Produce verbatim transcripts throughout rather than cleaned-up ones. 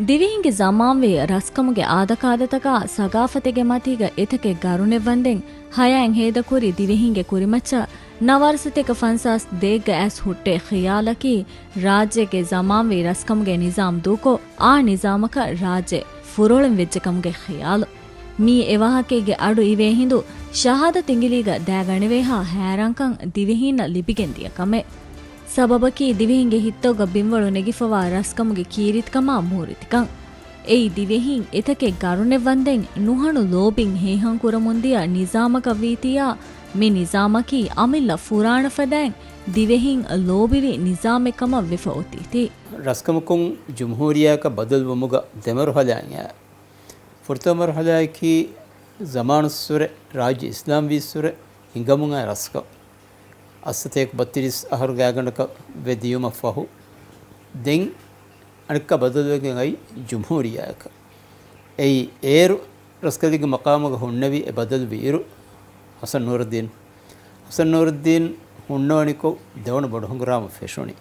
ދިވެހިންގެ ޒަމާންވީ ރަސްކަމުގެ އާދަކާދަތަކާ ސަގާފަތެއްގެ މަތީގަ އެތަކެއް ގަރުނެއްވަންދެން ހަޔާތް ހޭދަކުރި ދިވެހިންގެ ކުރިމައްޗަށް ނަވާރަސަތޭކަ ފަންސާސް ދޭއްގަ އައިސް ހުއްޓޭ ޚިޔާލަކީ، ރާއްޖޭގެ ޒަމާންވީ ރަސްކަމުގެ ނިޒާމް ދޫކޮށް، އާ ނިޒާމަކަށް ރާއްޖެ ފުރޮޅިން ވެއްޖެކަމުގެ ޚިޔާލު. މީ އެވާހަކައިގެ އަޑު އިވޭ ހިނދު ޝަހާދަތް އިނގިލީގަ ދާގަނެވޭހާ ހައިރާންކަން ދިވެހީންނަށް ލިބިގެން ދިޔަ ކަމެއް. ސަބަބަކީ ދިވެހިންގެ ހިތްތައުގަ ބިންވަޅު ނެގިފަވާ ރަސްކަމުގެ ކީރިތިކަމާ މޫރިތިކަން. އެއީ ދިވެހީން އެތަކެއް ގަރުނެއްވަންދެން ނުހަނު ލޯބިން ހޭހަން ކުރަމުންދިޔަ ނިޒާމަކަށް ވީތީއާ، މި ނިޒާމަކީ އަމިއްލަ ފުރާނަ ފަދައިން ދިވެހީން ލޯބިވި ނިޒާމެއް ކަމަށް ވެފަ އޮތީތީ. ރަސްކަމަކުން ޖުމްހޫރިއްޔާއަކަށް ބަދަލުވުމުގަ ދެ މަރުހަލާއެއް އައި. ފުރަތަމަ މަރުހަލާއަކީ ޒަމާނުއްސުރެ ރާއްޖެ އިސްލާމްވީއްސުރެ ހިނގަމުން އައި ރަސްކަން. އަށްސަތޭކަ ބައްތިރީސް އަހަރު ގާތްގަނޑަކަށް ވެ ދިޔުމަށް ފަހު، ދެން އަނެއްކާ ބަދަލުވެގެން އައީ ޖުމްހޫރިއްޔާއަކަށް. އެއީ އޭރު ރަސްކަލެއްގެ މަޤާމުގަ ހުންނެވި އެ ބަދަލުވި އިރު، ޙަސަން ނޫރުއްދީން، ޙަސަން ނޫރުއްދީން ހުންނަވަނިކޮށް ދެވަނަ ބޮޑު ހަނގުރާމަ ފެށުނީ.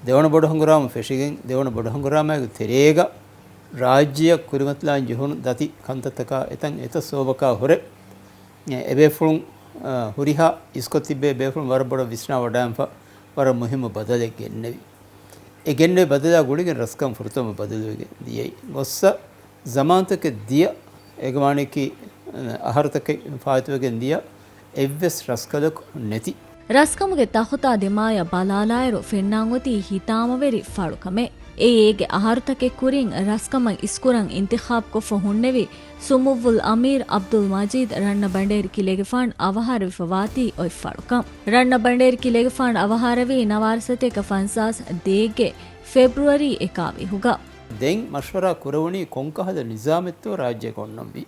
ދެވަނަ ބޮޑު ހަނގުރާމަ ފެށިގެން، ދެވަނަ ބޮޑު ހަނގުރާމައިގެ ތެރޭގަ ރާއްޖެއަށް ކުރިމަތިލާން ޖެހުނު ދަތި ކަންތައްތަކާ އެތަން އެތައް ސަބަބަކާ ހުރެ، އެބޭފުޅުން، އަ، ހުރިހާ އިސްކޮށް ތިއްބެވި ބޭފުޅުން ވަރަށް ބޮޑަށް ވިސްނާ ވަޑައިގެންފަ ވަރަށް މުހިއްމު ބަދަލެއް ގެންނެވި. އެ ގެންނެވި ބަދަލާ ގުޅިގެން ރަސްކަން ފުރަތަމަ ބަދަލުވެގެން ދިޔައީ. ގޮއްސަ ޒަމާންތަކެއް ދިޔަ، އޭގެ މާނައަކީ، އަހަރުތަކެއް ފާއިތުވެގެން ދިޔަ އެއްވެސް ރަސްކަލަކު ނެތި. ރަސްކަމުގެ ތަޚުތާ ދިމާޔަށް ބަލާލާއިރު ފެންނާން އޮތީ ހިތާމަވެރި ފަޅުކަމެއް. އެއީ އޭގެ އަހަރުތަކެއް ކުރިން ރަސްކަމަށް އިސްކުރަން އިންތިޚާބްކޮށްފަ ހުންނެވި ސުމުއްވުލް އަމީރް އަބްދުލް މަޖީދް ރަންނަ ބަނޑޭރި ކިލޭގެފާން އަވަހާރަވެފަ ވާތީ އޮތް ފަޅުކަން. ރަންނަ ބަނޑޭރި ކިލޭގެފާން އަވަހާރަވީ ނަވާރަސަތޭކަ ފަންސާސް ދޭއްގެ ފެބްރުއަރީ އެކާވީހުގަ. ދެން މަޝްވަރާ ކުރެވުނީ ކޮންކަހަލަ ނިޒާމެއްތޯ ރާއްޖޭގަ އޮންނަންވީ.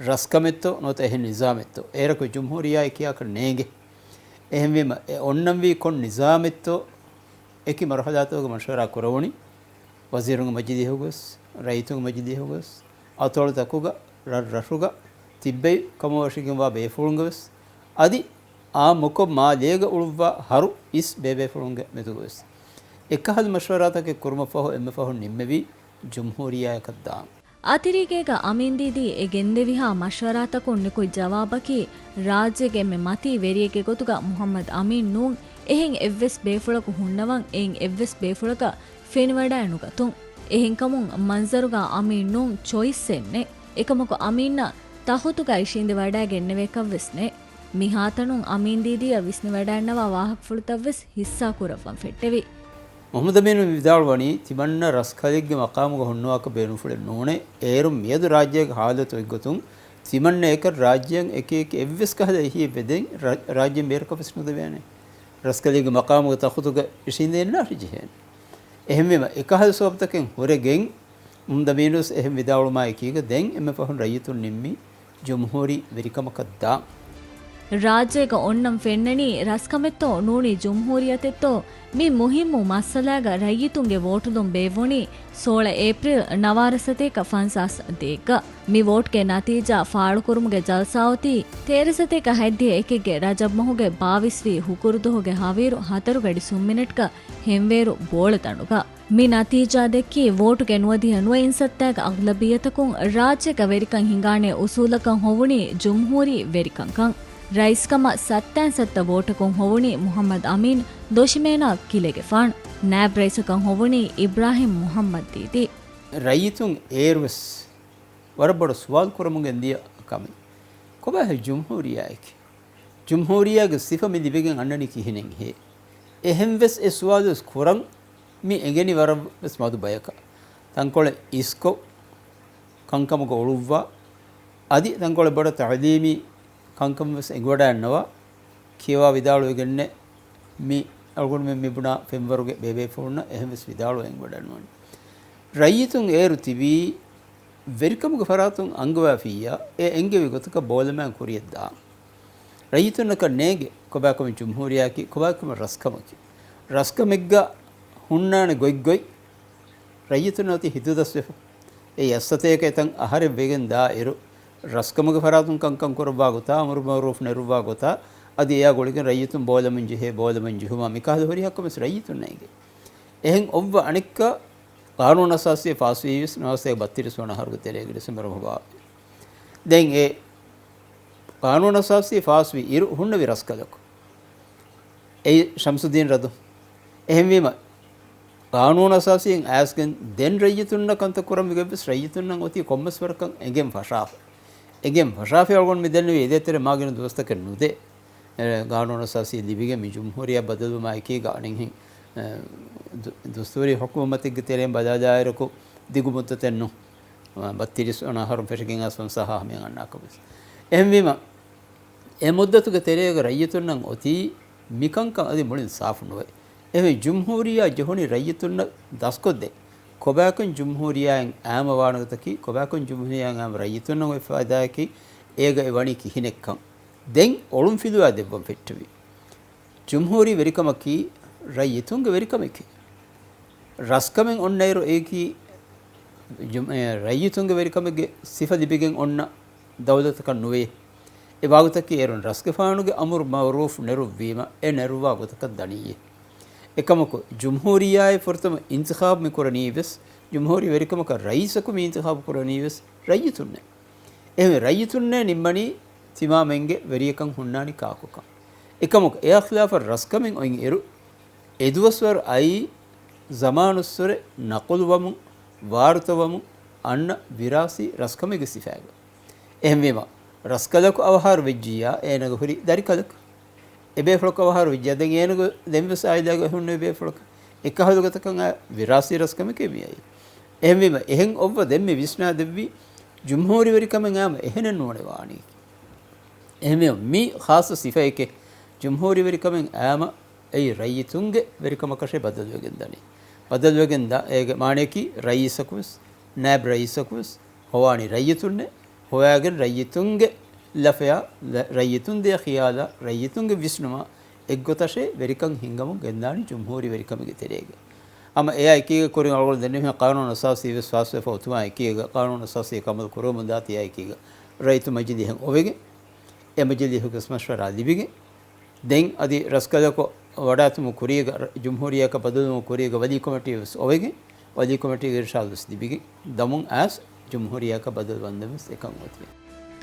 ރަސްކަމެއްތޯ ނުވަތަ އެހެން ނިޒާމެއްތޯ. އޭރަކު ޖުމްހޫރިއްޔާއޭ ކިޔާކަށް ނޭނގެ. އެހެންވީމަ، އެ އޮންނަންވީ ކޮން ނިޒާމެއްތޯ އެކި މަރުހަލާތަކުގަ މަޝްވަރާ ކުރެވުނީ، ވަޒީރުންގެ މަޖިލީހުގަވެސް، ރައްޔިތުންގެ މަޖިލީހުގަވެސް، އަތޮޅުތަކުގަ، ރަށްރަށުގަ ތިއްބެވި ކަމަށް ވަށިގެންވާ ބޭފުޅުންގެވެސް، އަދި އާއްމުކޮށް މާލޭގަ އުޅުއްވާ ހަރު އިސް ބޭބޭފުޅުންގެ މެދުގަވެސް. އެކަހަލަ މަޝްވަރާތަކެއް ކުރުމަށްފަހު އެންމެ ފަހުން ނިންމެވީ ޖުމްހޫރިއްޔާއަކަށް ދާން. އަތިރީގޭގަ އަމީންދީދީ އެ ގެންދެވިހާ މަޝްވަރާތަކުން ނިކުތް ޖަވާބަކީ، ރާއްޖޭގެ އެންމެ މަތީ ވެރިއެއްގެ ގޮތުގަ މުޙައްމަދު އަމީން ނޫން، އެހެން އެއްވެސް ބޭފުޅަކު ހުންނަވަން، އެއިން އެއްވެސް ބޭފުޅަކަށް ފެނިވަޑައެއް ނުގަތުން. އެހެންކަމުން މަންޒަރުގަ އަމީން ނޫން ޗޮއިސްއެއް ނެތް. އެކަމަކު އަމީންނަށް ތަޚުތުގައި ޝިންދިވަޑައިގެންނެވޭކަށްވެސް ނެތް. މިހާތަނުން އަމީންދީދީއަށް ވިސްނިވަޑައިންނަވާ ވާހަކަފުޅުތައްވެސް ހިއްސާކުރައްވަން ފެއްޓެވި. މުޙައްމަދު އަމީނު ވިދާޅުވަނީ، ތިމަންނަ ރަސްކަލެއްގެ މަޤާމުގަ ހުންނަވާކަށް ބޭނުންފުޅެއް ނޫނޭ. އޭރުން މިއަދު ރާއްޖޭގެ ޙާލަތު އޮތްގޮތުން ތިމަންނައަކަށް ރާއްޖެއަށް އެކި އެކި އެއްވެސް ކަހަލަ އެހީއެއް ވެދެން ރާ-، ރާއްޖޭން ބޭރަކަށްވެސް ނުދެވޭނެ. ރަސްކަލެއްގެ މަޤާމުގަ ތަޚުތުގަ އިށީނދެ އިންނާށި ޖެހޭނެ. އެހެންވީމަ، އެކަހަލަ ސަބަބުތަކެއް ހުރެގެން މުޙައްމަދު އަމީނުވެސް އެހެން ވިދާޅުވުމާ އެކީގަ ދެން އެންމެ ފަހުން ރައްޔިތުން ނިންމީ ޖުމްހޫރީ ވެރިކަމަކަށް ދާން. ރާއްޖޭގަ އޮންނަން ފެންނަނީ ރަސްކަމެއްތޯ ނޫނީ ޖުމްހޫރިއްޔަތެއްތޯ؟ މި މުހިއްމު މައްސަލާގަ ރައްޔިތުންގެ ވޯޓުލުން ބޭއްވުނީ ސޯޅަ އޭޕްރީލް ނަވާރަ ސަތޭކަ ފަންސާސް ދޭއްގަ. މި ވޯޓްގެ ނަތީޖާ ފާޅުކުރުމުގެ ޖަލްސާ އޮތީ ތޭރަ ސަތޭކަ ހަތްދިހަ އެކެއްގެ ރަޖަބް މަހުގެ ބާވީސްވީ ހުކުރުދުވަހުގެ ހަވީރު ހަތަރު ގަޑި ސުން މިނެޓްގަ ހެންވޭރު ބޯޅަ ދަނޑުގަ. މި ނަތީޖާ ދެއްކީ، ވޯޓުގެ ނުވަދިހަ ނުވައިން ސައްތާގެ އަޣްލަބިއްޔަތަކުން ރާއްޖޭގަ ވެރިކަން ހިނގާނެ އުސޫލަކަށް ހޮވުނީ ޖުމްހޫރީ ވެރިކަންކަން. ރައީސްކަމަށް ސައްތައިން ސައްތަ ވޯޓަކުން ހޮވުނީ މުޙައްމަދު އަމީން ދޮށިމޭނާ ކިލެގެފާން. ނާއިބް ރައީސަކަށް ހޮވުނީ އިބްރާހިމް މުޙައްމަދު ދީދީ. ރައްޔިތުން އޭރުވެސް ވަރަށް ބޮޑަށް ސުވާލު ކުރަމުން ގެންދިޔަ ކަމެއް. ކޮބާހޭ ޖުމްހޫރިއްޔާއަކީ؟ ޖުމްހޫރިއްޔާގެ ސިފަ މި ލިބިގެން އަންނަނީ ކިހިނެއްހޭ؟ އެހެންވެސް އެ ސުވާލުވެސް ކުރަން މި އެނގެނީ ވަރަށްވެސް މަދު ބަޔަކަށް. ތަންކޮޅެއް އިސްކޮށް ކަންކަމުގަ އުޅުއްވާ، އަދި ތަންކޮޅެއް ބޮޑަށް ތަޢުލީމީ ކަންކަމަށްވެސް އެނގިވަޑައިގަންނަވާ، ކިޔަވާ ވިދާޅުވެގެންނެއް މި އަޅުގަނޑުމެން މި ބުނާ ފެންވަރުގެ ބޭބޭފުޅުންނަށް އެހެންވެސް ވިދާޅުވެ އެނގިވަޑައިގަންނަވަނީ. ރައްޔިތުން އޭރު ތިބީ ވެރިކަމުގެ ފަރާތުން އަންގަވާފިއްޔާ، އެ އެންގެވި ގޮތަކަށް ބޯލަމާން ކުރިއަށް ދާން. ރައްޔިތުންނަކަށް ނޭނގެ، ކޮބާކަމެއް ޖުމްހޫރިއްޔާއަކީ، ކޮބާކަމެއް ރަސްކަމަކީ. ރަސްކަމެއްގަ ހުންނާނެ ގޮތްގޮތް ރައްޔިތުންނަށް އޮތީ ހިތުދަސްވެފަ. އެއީ އަށްސަތޭކަ އެތަން އަހަރެއް ވެގެން ދާ އިރު، ރަސްކަމުގެ ފަރާތުން ކަންކަން ކުރައްވާ ގޮތާ، އަމުރު މައުރޫފް ނެރުއްވާ ގޮތާ، އަދި އެއާ ގުޅިގެން ރައްޔިތުން ބޯލަމުން ޖެހޭ، ބޯލަމުން ޖެހުމާ، މިކަހަލަ ހުރިހާ ކަމެއް ރައްޔިތުންނަށް އެނގޭ. އެހެން އޮއްވަ އަނެއްކާ ޤާނޫނު އަސާސީ ފާސްވީވެސް ނުވަސަތޭކަ ބައްތިރީސް ވަނަ އަހަރުގެ ތެރޭގަ ޑިސެމްބަރު މަހުގަ. ދެން އެ ޤާނޫނު އަސާސީ ފާސްވި އިރު ހުންނެވި ރަސްކަލަކު އެއީ ޝަމްސުއްދީން ރަދު. އެހެންވީމަ، ޤާނޫނު އަސާސީން އައިސްގެން ދެން ރައްޔިތުންނަށް ކަންތައް ކުރަން މިގޮތްވެސް ރައްޔިތުންނަށް އޮތީ ކޮންމެސް ވަރަކަށް އެނގެން ފަށާފަ. އެނގެން ފަށާފަ އަޅުގަނޑު މި ދެންނެވީ އެދޭތެރޭ މާގިނަ ދުވަސްތަކެއް ނުދޭ. އެ، ޤާނޫނު އަސާސީ ލިބިގެން މި ޖުމްހޫރިއްޔާ ބަދަލުވުމާ އެކީގަ އަނެއްހެން، އެ، ދު-، ދުސްތޫރީ ޙުކުމަތެއްގެ ތެރެއިން ބަލާލާއިރަކު ދިގު މުއްދަތެއް ނޫން. ބައްތިރީސް ވަނަ އަހަރުން ފެށިގެން އައިސް ފަންސާހަ ހަމަޔަށް އަންނާކަށް ވެސް. އެހެންވީމަ، އެ މުއްދަތުގެ ތެރޭގަ ރައްޔިތުންނަށް އޮތީ މިކަންކަން އަދި މުޅިން ސާފު ނުވޭ. އެހެންވެ ޖުމްހޫރިއްޔާ ޖެހުނީ ރައްޔިތުންނަށް ދަސްކޮށްދޭ. ކޮބާކަން ޖުމްހޫރިއްޔާއިން އާމަ ވާނެ ގޮތަކީ، ކޮބާކަން ޖުމްހޫރިއްޔާއިން އާމަ ރައްޔިތުންނަށް އޮތް ފައިދާއަކީ، އޭގަ އެ ވަނީ ކިހިނެއްކަން. ދެން އޮޅުންފިލުވާ ދެއްވަން ފެއްޓެވި. ޖުމްހޫރީ ވެރިކަމަކީ ރައްޔިތުންގެ ވެރިކަމެކޭ. ރަސްކަމެއް އޮންނައިރު އެއީކީ ޖުމް-، އެ، ރައްޔިތުންގެ ވެރިކަމެއްގެ ސިފަ ލިބިގެން އޮންނަ ދައުލަތަކަށް ނުވޭ. އެ ވާގޮތަކީ އޭރުން ރަސްގެފާނުގެ އަމުރު މައުރޫފް ނެރުއްވީމަ، އެ ނެރުއްވާ ގޮތަކަށް ދަނީއޭ. އެކަމަކު، ޖުމްހޫރިއްޔާއި ފުރަތަމަ އިންތިޚާބު މި ކުރަނީ ވެސް، ޖުމްހޫރީ ވެރިކަމަކަށް ރައީސަކު މި އިންތިޚާބު ކުރަނީ ވެސް ރައްޔިތުންނޭ. އެހެން ރައްޔިތުންނޭ ނިންމަނީ ތިމާމެންގެ ވެރިޔަކަށް ހުންނާނީ ކާކުކަން. އެކަމަކު، އެއާ ޚިލާފަށް ރަސްކަމެއް އޮތް އިރު، އެދުވަސްވަރު އައީ ޒަމާނުއްސުރެ ނަޤުލުވަމުން، ވާރުތަވަމުން އަންނަ ވިރާސީ ރަސްކަމެއްގެ ސިފައިގަ. އެހެންވީމަ، ރަސްކަލަކު އަވަހާރަވެއްޖިއްޔާ، އޭނަގެ ހުރި ދަރިކަލަކު. އެބޭފުޅަކު އަވަހާރަވެއްޖިއްޔާ، ދެން އޭނަގެ ދެންވެސް އާއިލާގަ ހުންނެވި ބޭފުޅަކު. އެކަހަލަ ގޮތަކަށް އާ ވިރާސީ ރަސްކަމެކޭ މިއައީ. އެހެންވީމަ، އެހެން އޮއްވަ ދެން މި ވިސްނާދެއްވީ، ޖުމްހޫރީ ވެރިކަމެއް އާމަ އެހެނެއް ނޫނެ ވާނީ. އެހެންވީމަ، މި ޚާއްޞަ ސިފައެކޭ، ޖުމްހޫރީ ވެރިކަމެއް އާމަ އެއީ ރައްޔިތުންގެ ވެރިކަމަކަށޭ ބަދަލުވެގެން ދަނީ. ބަދަލުވެގެން ދާ، އޭގެ މާނަޔަކީ ރައީސަކު ވެސް، ނާއިބް ރައީސަކު ވެސް ހޮވާނީ ރައްޔިތުންނޭ. ހޮވާގެން ރައްޔިތުންގެ ލަފަޔާ، ރައްޔިތުން ދޭ ޚިޔާލާ، ރައްޔިތުންގެ ވިސްނުމާ އެއްގޮތަށޭ ވެރިކަން ހިންގަމުން ގެންދާނީ ޖުމްހޫރީ ވެރިކަމެއްގެ ތެރޭގަ. ހަމަ އެއާ އެކީގަ ކުރިން އަޅުގަނޑު ދެންނެވިހެން ޤާނޫނު އަސާސީ ވެސް ފާސްވެފަ އޮތުމާ އެކީގަ، ޤާނޫނު އަސާސީ އަމަލު ކުރަމުން ދާތީ އެކީގަ، ރައްޔިތު މަޖިލީހެއް އޮވެގެން، އެ މަޖިލީހުގެ މަޝްވަރާ ލިބިގެން، ދެން އަދި ރަސްކަލަކު ވަޑާތުމު ކުރީގަ، ރަ-، ޖުމްހޫރިއްޔާއަކަށް ބަދަލުވުމު ކުރީގަ ވަލީ ކޮމިޓީ ވެސް އޮވެގެން، ވަލީ ކޮމިޓީގެ އިރުޝާދު ވެސް ލިބިގެން، ދަމުން އައިސް ޖުމްހޫރިއްޔާއަކަށް ބަދަލު ވަންދެން ވެސް އެކަން އޮތީ.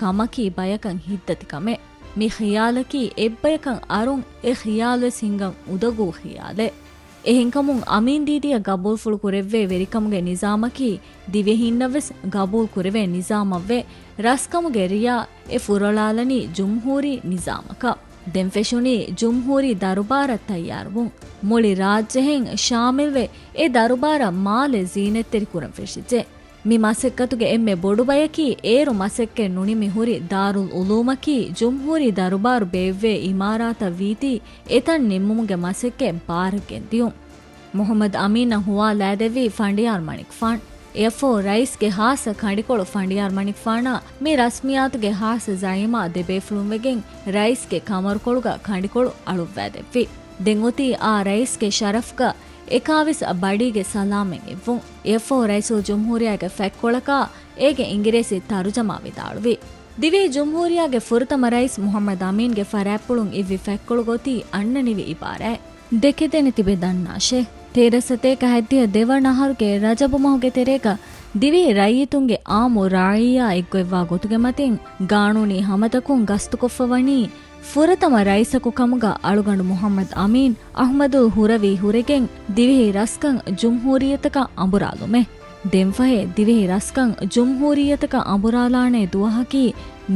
ކަމަކީ ބަޔަކަށް ހިތްދަތި ކަމެއް. މި ޚިޔާލަކީ އެއްބަޔަކަށް އަރުން އެ ޚިޔާލުވެސް ހިންގަން އުދަގޫ ޚިޔާލެއް. އެހެންކަމުން އަމީން ދީދީއަށް ގަބޫލުފުޅު ކުރެއްވޭ ވެރިކަމުގެ ނިޒާމަކީ ދިވެހީންނަށް ވެސް ގަބޫލު ކުރެވޭ ނިޒާމަށްވެ، ރަސްކަމުގެ ރިޔާ އެ ފުރޮޅާލަނީ ޖުމްހޫރީ ނިޒާމަކަށް. ދެން ފެށުނީ ޖުމްހޫރީ ދަރުބާރަށް ތައްޔާރުވުން. މުޅި ރާއްޖެހެން ޝާމިލްވެ، އެ ދަރުބާރަށް މާލެ ޒީނަތްތެރި ކުރަން ފެށިއްޖެ. މި މަސައްކަތުގެ އެންމެ ބޮޑު ބަޔަކީ، އޭރު މަސައްކަތް ނުނިމި ހުރި ދާރުލް އުލޫމަކީ ޖުމްހޫރީ ދަރުބާރު ބޭއްވޭ އިމާރާތަށް ވީތީ، އެތަން ނިންމުމުގެ މަސައްކަތް ބާރަށް ގެންދިޔުން. މުޙައްމަދު އަމީނަށް ހުވާލާދެއްވީ ފަނޑިޔާރު މަނިކުފާނު. އެއަށްފަހު ރައީސްގެ ޚާއްޞަ ކަނޑިކޮޅު ފަނޑިޔާރު މަނިކުފާނާ މި ރަސްމިއްޔާތުގެ ޚާއްޞަ ޒައީމާ ދެބޭފުޅުން ވެގެން ރައީސްގެ ކަމަރުކޮޅުގަ ކަނޑިކޮޅު އަޅުއްވާދެއްވި. ދެން އޮތީ އާ ރައީސްގެ ޝަރަފްގަ އެކާވެސް ބަޑީގެ ސަލާމެއް އިއްވުން. އެއަށްފަހު ރައީސުލްޖުމްހޫރިއްޔާގެ ފަތްކޮޅަކާ އޭގެ އިނގިރޭސި ތަރުޖަމާ ވިދާޅުވި. ދިވެހި ޖުމްހޫރިއްޔާގެ ފުރަތަމަ ރައީސް މުޙައްމަދު އަމީންގެ ފަރާތްޕުޅުން އިއްވި ފަތްކޮޅުގަ އޮތީ އަންނަނިވި އިބާރާތް. ދެކެދެނި ތިބެ ދަންނާށޭ. ތޭރަ ސަތޭކަ ހަތްދިހަ ދެވަނަ އަހަރުގެ ރަޖަބު މަހުގެ ތެރޭގަ ދިވެހި ރައްޔިތުންގެ އާއްމު ރާއިޔާ އެއްގޮތްވާ ގޮތުގެ މަތިން ގާނޫނީ ހަމަތަކުން ގަސްތުކޮށްފަ ވަނީ ފުރަތަމަ ރައީސަކު ކަމުގަ އަޅުގަނޑު މުޙައްމަދު އަމީން އަޙްމަދުލް ހުރަވީ ހުރެގެން ދިވެހި ރަސްކަން ޖުމްހޫރިއްޔަތަކަށް އަނބުރާލުމެއް. ދެންފަހެ ދިވެހި ރަސްކަން ޖުމްހޫރިއްޔަތަކަށް އަނބުރާލާނޭ ދުވަހަކީ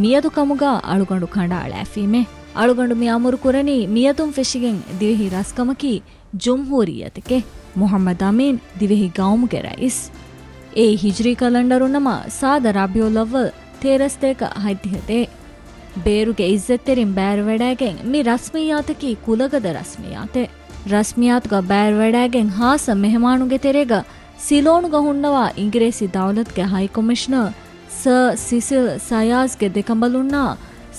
މިއަދު ކަމުގަ އަޅުގަނޑު ކަނޑައަޅާފީމޭ. އަޅުގަނޑު މި އަމުރު ކުރަނީ މިއަދުން ފެށިގެން ދިވެހި ރަސްކަމަކީ ޖުމްހޫރިއްޔަތެކޭ. މުޙައްމަދު އަމީން ދިވެހި ގައުމުގެ ރައީސް. އެއީ ހިޖްރީ ކަލަންޑަރުން ނަމަ ސާދަ ރަބީޢުލް އައްވަލް ތޭރަ ސަތޭކަ ހަތްދިހަ ދޭއް. ބޭރުގެ އިއްޒަތްތެރިން ބައިވެރިވެވަޑައިގެން މި ރަސްމިއްޔާތަކީ ކުލަގަދަ ރަސްމިއްޔާތެއް. ރަސްމިއްޔާތުގަ ބައިވެރިވެވަޑައިގެން ޚާއްޞަ މެހެމާނުންގެ ތެރޭގަ ސިލޯނުގަ ހުންނަވާ އިނގިރޭސި ދައުލަތުގެ ހައިކޮމިޝަނަރ ސަރ ސިސިލް ސަޔާޒްގެ ދެކަނބަލުންނާ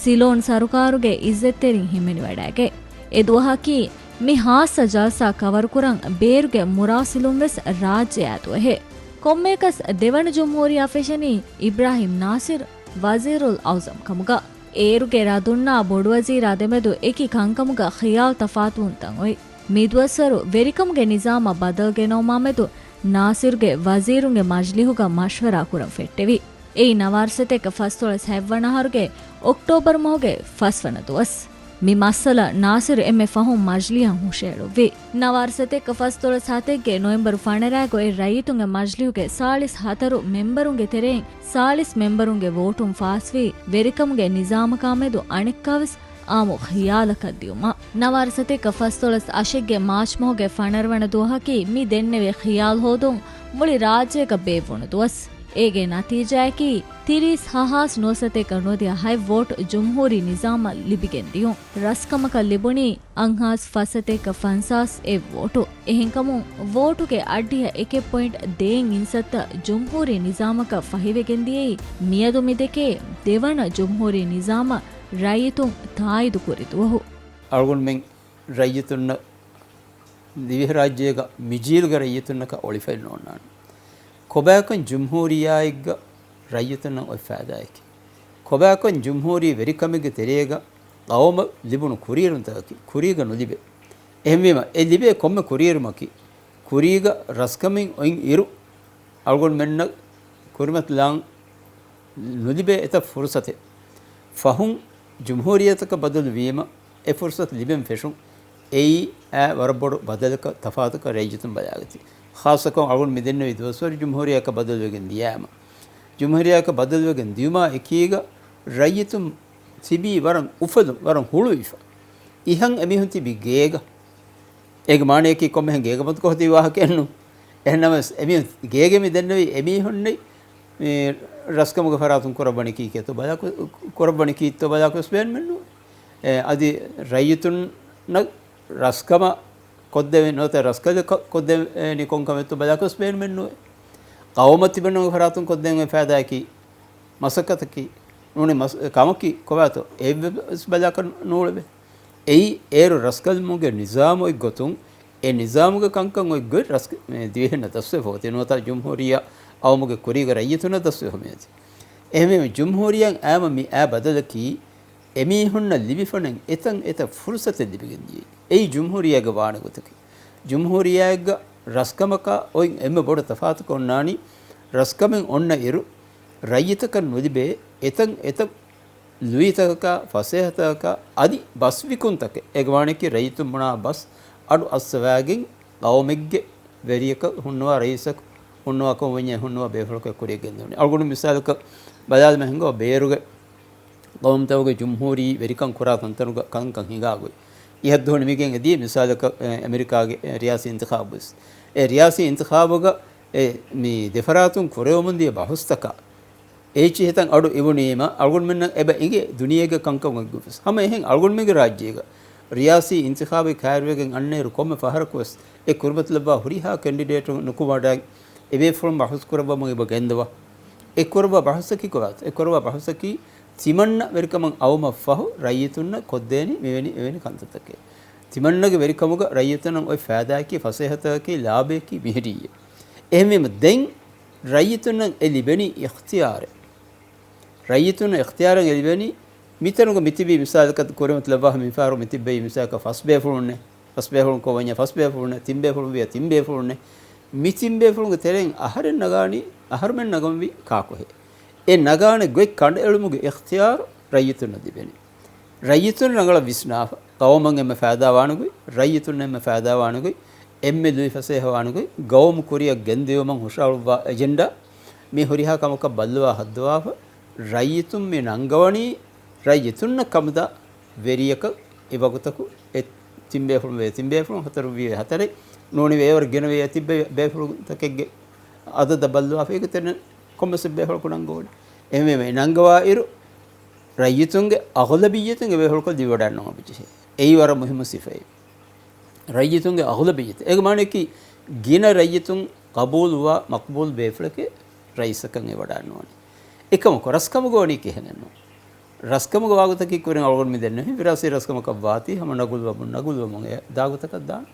ސިލޯން ސަރުކާރުގެ އިއްޒަތްތެރިން ހިމެނިވަޑައިގެ. އެ ދުވަހަކީ މި ޚާއްޞަ ޖަލްސާ ކަވަރުކުރަން ބޭރުގެ މުރާސިލުން ވެސް ރާއްޖެއާ ދުވަހެއް. ކޮންމެއަކަސް ދެވަނަ ޖުމްހޫރިއްޔާ ފެށެނީ އިބްރާހިމް ނާސިރު ވަޒީރުލް އަޢުޒަމް ކަމުގަ. އޭރުގެ ރަދުންނާ ބޮޑުވަޒީރާ ދެމެދު އެކި ކަންކަމުގަ ޚިޔާލު ތަފާތުވުންތައް އޮތް. މިދުވަސްވަރު ވެރިކަމުގެ ނިޒާމަށް ބަދަލު ގެނައުމާމެދު ނާސިރުގެ ވަޒީރުންގެ މަޖްލިހުގަ މަޝްވަރާ ކުރަން ފެއްޓެވި. އެއީ ނަވާރަ ސަތޭކަ ފަސްދޮޅަސް ހަތްވަނަ އަހަރުގެ އޮކްޓޯބަރު މަހުގެ ފަސްވަނަ ދުވަސް. މި މައްސަލަ ނާސިރު އެންމެ ފަހުން މަޖްލިހަށް ހުށައެޅުއްވި. ނަވާރަ ސަތޭކަ ފަސްދޮޅަސް ހަތެއްގެ ނޮވެމްބަރު ފަނަރައިގަ އޮތް ރައްޔިތުންގެ މަޖްލިހުގެ ސާޅީސް ހަތަރު މެމްބަރުންގެ ތެރެއިން ސާޅީސް މެމްބަރުންގެ ވޯޓުން ފާސްވީ ވެރިކަމުގެ ނިޒާމަކާމެދު އަނެއްކާވެސް އާއްމު ޚިޔާލަކަށް ދިއުމަށް. ނަވާރަ ސަތޭކަ ފަސްދޮޅަސް އަށެއްގެ މާޗް މަހުގެ ފަނަރަވަނަ ދުވަހަކީ މި ދެންނެވި ޚިޔާލު ހޯދުން މުޅި ރާއްޖޭގަ ބޭއްވުނު ދުވަސް. އޭގެ ނަތީޖާއަކީ، ތިރީސް ހަހާސް ނުވަސަތޭކަ ނުވަދިހަ ހަތް ވޯޓް ޖުމްހޫރީ ނިޒާމަށް ލިބިގެން ދިޔުން. ރަސްކަމަކަށް ލިބުނީ އަށްހާސް ފަސްސަތޭކަ ފަންސާސް އެއް ވޯޓު. އެހެންކަމުން، ވޯޓުގެ އަށްޑިހަ އެކެއް ޕޮއިންޓް ދޭއް އިންސައްތަ ޖުމްހޫރީ ނިޒާމަކަށް ފަހިވެގެން ދިޔައީ، މިއަދު މި ދެކޭ ދެވަނަ ޖުމްހޫރީ ނިޒާމަށް ރައްޔިތުން ތާއީދު ކުރި ދުވަހު. އަޅުގަނޑުމެން ރައްޔިތުންނަށް ދިވެހިރާއްޖޭގަ މިޖީލުގެ ރައްޔިތުންނަކަށް އޮޅިފައި ނޯންނާނެ. ކޮބާކަން ޖުމްހޫރިއްޔާއެއްގަ ރައްޔިތުންނަށް އޮތް ފައިދާއަކީ، ކޮބާކަން ޖުމްހޫރީ ވެރިކަމެއްގެ ތެރޭގަ ޤައުމަށް ލިބުނު ކުރިއެރުންތަކަކީ ކުރީގަ ނުލިބޭ. އެހެންވީމަ، އެ ލިބޭ ކޮންމެ ކުރިއެރުމަކީ، ކުރީގަ ރަސްކަމެއް އޮތް އިރު، އަޅުގަނޑުމެންނަށް ކުރިމަތިލާން ނުލިބޭ އެތައް ފުރުސަތެއް. ފަހުން ޖުމްހޫރިއްޔަތަކަށް ބަދަލު ވީމަ، އެ ފުރުސަތު ލިބެން ފެށުން. އެއީ އާ ވަރަށް ބޮޑު ބަދަލަކަށް، ތަފާތަކަށް ރައްޔިތުން ބަލާގަތީ. ޚާއްޞަކޮށް އަޅުގަނޑު މި ދެންނެވި ދުވަސްވަރު ޖުމްހޫރިއްޔާއަކަށް ބަދަލުވެގެން ދިޔައިމަ، ޖުމްހޫރިއްޔާއަކަށް ބަދަލުވެގެން ދިޔުމާ އެކީގަ ރައްޔިތުން ތިބީ ވަރަށް އުފަލުން، ވަރަށް ހުޅުވިފަ. އިހަން އެމީހުން ތިބީ ގޭގަ. އޭގެ މާނަޔަކީ ކޮންމެހެން ގޭގަ މަދުކޮށް ހޯދި ވާހަކައެއް ނޫން. އެހެންނަމަވެސް، އެމީހުން ގޭގެ މި ދެންނެވި އެމީހުންނެއް މި ރަސްކަމުގެ ފަރާތުން ކުރައްވަނީ ކީކޭތޯ ބަލާކު-، ކުރައްވަނީ ކީއްތޯ ބަލާކުވެސް ބޭނުމެއް ނޫން. އެ، އަދި ރައްޔިތުންނަށް ރަސްކަމަށް ކޮށްދެވެން ނުވަތަ ރަސްކަލަ ކޮ-، ކޮށްދެވެނީ ކޮންކަމެއްތޯ ބަލާކުވެސް ބޭނުމެއް ނުވޭ. ޤައުމަށް ތިބެން ފަރާތުން ކޮށްދޭން އޮތް ފައިދާއަކީ، މަސައްކަތަކީ ނޫނީ މަސް-، ކަމަކީ ކޮބާތޯ އެއްވެސް ބަލާކަށް ނޫޅެވޭ. އެއީ އޭރު ރަސްކަލުމުގެ ނިޒާމު އޮތް ގޮތުން، އެ ނިޒާމުގެ ކަންކަން އޮތް ގޮތް ރަސް-، މި ދިވެހިންނަށް ދަސްވެފަ އޮތީ ނުވަތަ ޖުމްހޫރިއްޔާ އައުމުގެ ކުރީގެ ރައްޔިތުންނަށް ދަސްވެފަ މިއޮތީ. އެހެންވެ، ޖުމްހޫރިއްޔާއަށް އައިމަ މި އައި ބަދަލަކީ، އެމީހުންނަށް ލިބިފަނެން އެތަން އެތައް ފުރުސަތެއް ލިބިގެން ދިޔައީ. އެއީ ޖުމްހޫރިއްޔާގެ ވާނެ ގޮތަކީ. ޖުމްހޫރިއްޔާއެއްގަ ރަސްކަމަކާ އޮތް އެންމެ ބޮޑު ތަފާތަކަށް އޮންނާނީ، ރަސްކަމެއް އޮންނަ އިރު، ރައްޔިތަކަށް ނުލިބޭ އެތަން އެތައް ލުއިތަކަކާ، ފަސޭހަތަކަކާ، އަދި ބަސްވިކުންތަކެއް، އޭގެ މާނައަކީ ރައްޔިތުން ބުނާ ބަސް އަޑު އައްސަވާގެން، ޤައުމެއްގެ ވެރިޔަކަށް ހުންނަވާ ރައީސަކު ހުންނަވާ ކޮން ވަންޏާ ހުންނަވާ ބޭފުޅަކަށް ކުރިއަށް ގެންދެވުނީ. އަޅުގަނޑު މިސާލަކަށް ބަލާލަމާ ހިނގާ ބޭރުގެ ޤައުމުތަކުގެ ޖުމްހޫރީ ވެރިކަން ކުރާ ތަންތަނުގަ ކަންކަން ހިނގާ ގޮތް. އިހަށް ދުވަހު ނިމިގެން އެދިޔަ މިސާލަކަށް، އެ، އެމެރިކާގެ، އެ، ރިޔާސީ އިންތިޚާބު ވެސް. އެ ރިޔާސީ އިންތިޚާބުގަ، އެ، މި ދެފަރާތުން ކުރެވެމުން ދިޔަ ބަހުސްތަކާ އޭޗި ހިތަށް އަޑު އިވުނީމަ، އަޅުގަނޑުމެންނަށް އެބަ އެނގޭ ދުނިޔޭގެ ކަންކަން އޮތްގޮތް ވެސް. ހަމަ އެހެން އަޅުގަނޑުމެންގެ ރާއްޖޭގަ ރިޔާސީ އިންތިޚާބެއް ކައިރިވެގެން އަންނައިރު ކޮންމެ ފަހަރަކު ވެސް އެ ކުރިމަތިލައްވާ ހުރިހާ ކެންޑިޑޭޓުން ނުކުމެވަޑައި އެބޭފުޅުން ބަހުސް ކުރައްވަމުން އެބަ ގެންދަވާ. އެ ކުރައްވާ ބަހުސަކީ ކޮބާތޯ؟ އެ ކުރައްވާ ބަހުސަކީ ތިމަންނަ ވެރިކަމަށް އައުމަށް ފަހު ރައްޔިތުންނަށް ކޮށްދޭނީ މިވެނި، އެވެނި ކަންތައްތަކެއް. ތިމަންނަގެ ވެރިކަމުގަ ރައްޔިތުންނަށް އޮތް ފައިދާއަކީ ފަސޭހަތަކަކީ ލާބަޔަކީ މިހިރީއޭ. އެހެންވީމަ ދެން ރައްޔިތުންނަށް އެ ލިބެނީ އިޚްތިޔާރެއް. ރައްޔިތުންނަށް އިޚްތިޔާރެއް އެ ލިބެނީ މިތަނުގަ މިތިބީ މިސާލަކަށް ކުރިމަތިލައްވާފަ މިފަހަރު މިތިއްބެވި މިސާލަކަށް ފަސް ބޭފުޅުންނޭ. ފަސް ބޭފުޅުން ކޮށްވަންޏާ ފަސް ބޭފުޅުންނޭ، ތިން ބޭފުޅުން ވިޔަ ތިން ބޭފުޅުންނޭ. މި ތިން ބޭފުޅުންގެ ތެރެއިން އަހަރެން ނަގާނީ، އަހަރުމެން ނަގަންވީ ކާކުހޭ؟ އެ ނަގާނެ ގޮތް ކަނޑައެޅުމުގެ އިޚްތިޔާރު ރައްޔިތުންނަށް ލިބެނީ. ރައްޔިތުން ރަނގަޅަށް ވިސްނާފަ، ޤައުމަށް އެންމެ ފައިދާވާނެ ގޮތް، ރައްޔިތުންނަށް އެންމެ ފައިދާވާނެ ގޮތް، އެންމެ ލުއިފަސޭހަވާނެ ގޮތް، ޤައުމު ކުރިއަށް ގެންދިޔުމަށް ހުށަހަޅުއްވާ އެޖެންޑާ، މި ހުރިހާ ކަމަކަށް ބައްލަވާ ހައްދަވާފަ، ރައްޔިތުން މި ނަންގަވަނީ ރައްޔިތުންނަށް ކަމުދާ ވެރިޔަކަށް. އެ ވަގުތަކު އެ ތިން ބޭފުޅުން ވޭ ތިން ބޭފުޅުން، ހަތަރު ވީ ހަތަރެއް، ނޫނީ ވޭވަރު ގިނަ ވޭ ތިން ބޭ-، ބޭފުޅުންތަކެއްގެ އަދަދަށް ބައްލަވާފަ އޭގެ ތެރެއިން ކޮންމެސް ބޭފުޅަކު ނަންގަވަނީ. އެހެންވީމަ އެ ނަންގަވާ އިރު، ރައްޔިތުންގެ އަޣުލަބިއްޔަތުން އެ ބޭފުޅަކަށް ލިބިވަޑައިގަންނަވާން އެބަޖެހޭ. އެއީ ވަރަށް މުހިއްމު ސިފައެއް. ރައްޔިތުންގެ އަޣުލަބިއްޔަތު. އޭގެ މާނައަކީ ގިނަ ރައްޔިތުން ޤަބޫލުވާ މަޤްބޫލު ބޭފުޅެކޭ ރައީސަކަށް އެ ވަޑައިގަންނަވަނީ. އެކަމަކު، ރަސްކަމުގަ ވަނީ ކިހިނެއްނު؟ ރަސްކަމުގެ ވާގޮތަކީ ކުރިން އަޅުގަނޑު މި ދެންނެވި ވިރާސީ ރަސްކަމަކަށް ވާތީ ހަމަ ނަގުލުވަމުން، ނަގުލުވަމުން އެ ދާގޮތަކަށް ދާން.